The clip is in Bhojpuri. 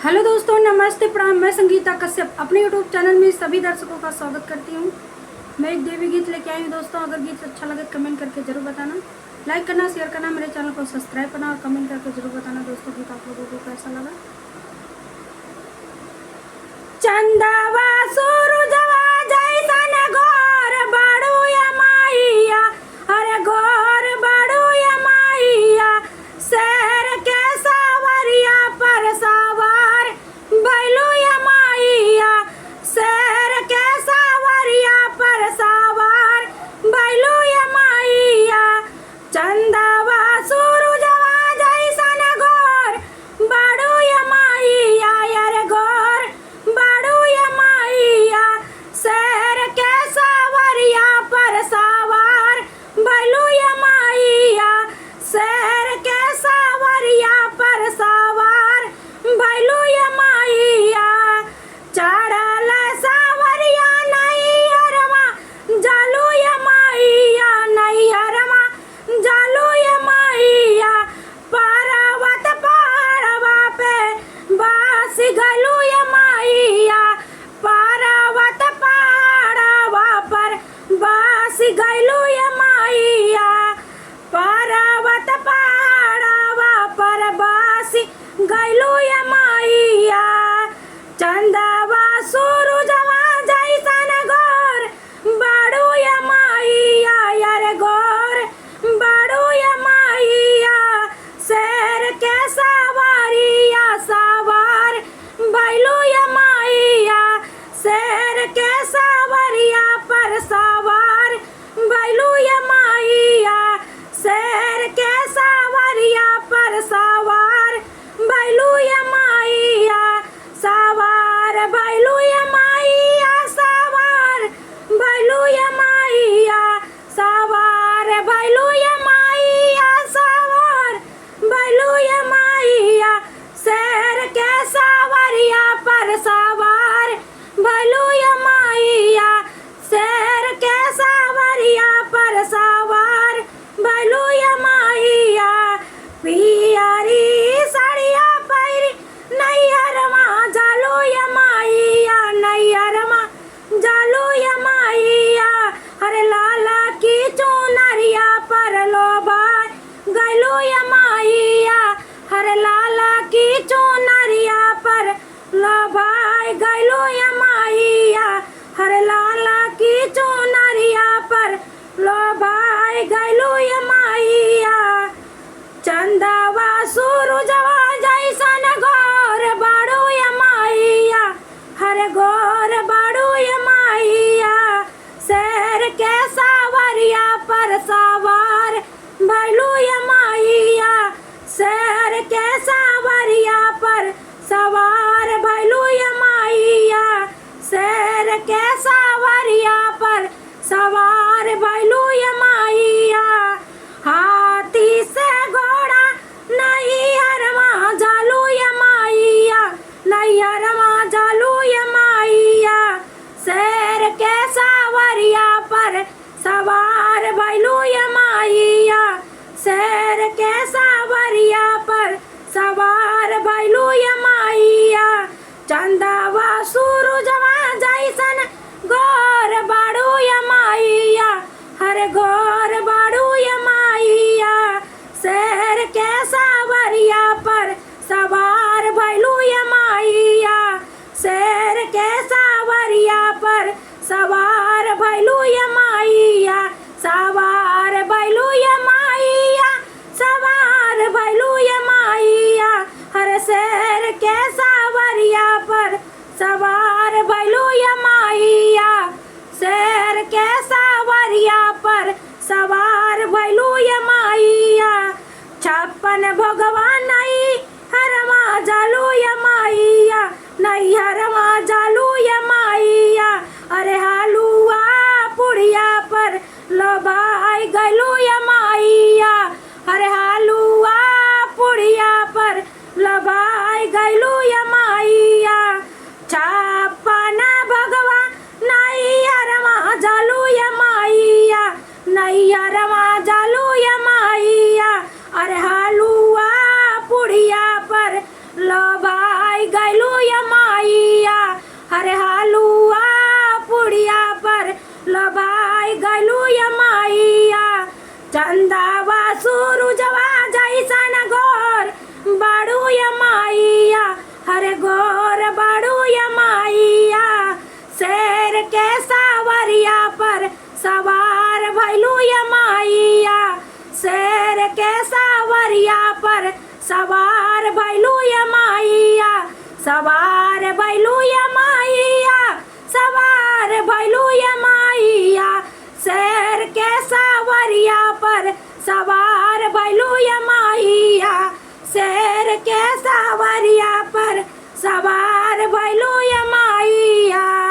हेलो दोस्तों, नमस्ते, प्रणाम। मैं संगीता कश्यप अपने यूट्यूब चैनल में सभी दर्शकों का स्वागत करती हूँ। मैं एक देवी गीत लेके आई हूँ दोस्तों। अगर गीत अच्छा लगे कमेंट करके जरूर बताना, लाइक करना, शेयर करना, मेरे चैनल को सब्सक्राइब करना और कमेंट करके जरूर बताना दोस्तों गीत आप लोगों को कैसा लगा। चंदावा सूरजवा जैसन गोर बाड़ू या माइया, अरे गोर बाड़ू या माइया, शहर के सावरिया पर सवार बैलू या माइया, शहर के सावरिया पर सवार बैलू या माइया। चंदावा सूरजवा जैसन गोर बाड़ू या माइया, यार गोर बाड़ू या माइया, शहर के सावरिया पर सवार बैलू या माइया, शहर के सावरिया पर सवार बैलू या माइया। चढ़ल सावरिया नैहरवा जालू या माइया, नैहरवा जालू या माइया, पारावत पहाड़वा पे बास गलू या माइया, पारावत पहाड़वा पर बास गलू या माइया, पारावत पहाड़वा पर बास गलू या माइया। चंदावा सूरजवा जैसन गोर बाड़ू या माइया, यार गोर बाड़ू या माइया, शेर के सवारिया सवार बैलू या माइया, शेर के सवारिया पर सवार बैलू या माइया, शेर के सवारिया पर सवार बैलू या माइया, सवार बैलू या माइया, सवार बैलू या माइया, सवार बैलू या माइया, सवार बैलू या माइया, शेर के सवारिया पर सवार बैलू या माइया, शेर के सवारिया पर सवार बैलू या माइया। पियरी साड़िया पैरी नैहरमा जालू या माइया, नैहरमा जालू या माइया, हरे लाला की चुनरिया पर लोभा गैलू या माइया, हरे लाला की चुनरिया पर लोभाई गैलू या माइया, हरे लाला की चुनरिया पर लोभाई गैलू या माइया। चंदावा सूरजवा जैसन गोर बाड़ू या माइया, हर गोर बाड़ू या माइया, शहर के सावरिया पर सवार बैलू या माइया, शहर के सावरिया पर सवार बैलू या माइया, शहर के सावरिया पर सवार बैलू या माइया। हाथी से घोड़ा नैहरवा जालू या माइया, नैहरवा जालू या माइया, शेर के सावरिया पर सवार बैलू या माइया, शेर के सावरिया पर सवार बैलू या माइया। चंदावा सूरजवा जैसन गोर बाड़ू या माइया, हर गोर बाड़ू या माइया, शेर के सावरिया पर सवार बैलू या माइया, शेर के सावरिया पर सवार बैलू या माइया, सवार बैलू या माइया, सवार बैलू या माइया, हर शेर के सावरिया पर सवार बैलू या माइया, शेर के सावरिया पर सवार बैलू या माइया। छप्पन भगवान नहीं हरमा जालू या माइया, नहीं हरमा जालू या माइया, अरे हालुआ पुड़िया पर लोभाई गलू या माइया, अरे हालुआ पुड़िया पर लोभाई गलू या माइया। छप्पन भगवा नैहरवा जालू या माइया, नैहरवा जालू या माइया, अरे हालुआ पुड़िया पर लोभाई गलू हरे हलुआ पुड़िया पर लबाई गलू ये माइया। चंदावा सूरुजवा जैसन गोर बाड़ू ये माइया, हरे गोर बाड़ू ये माइया। शेर के सावरिया पर सवार भैलू ये माइया, शेर के सावरिया पर सवार भैलू ये माइया, सवार भैलू ये माइया, सवार भैलू ये माइया। शेर के सावरिया पर सवार भैलू ये माइया, शेर के सावरिया पर सवार भैलू ये माइया।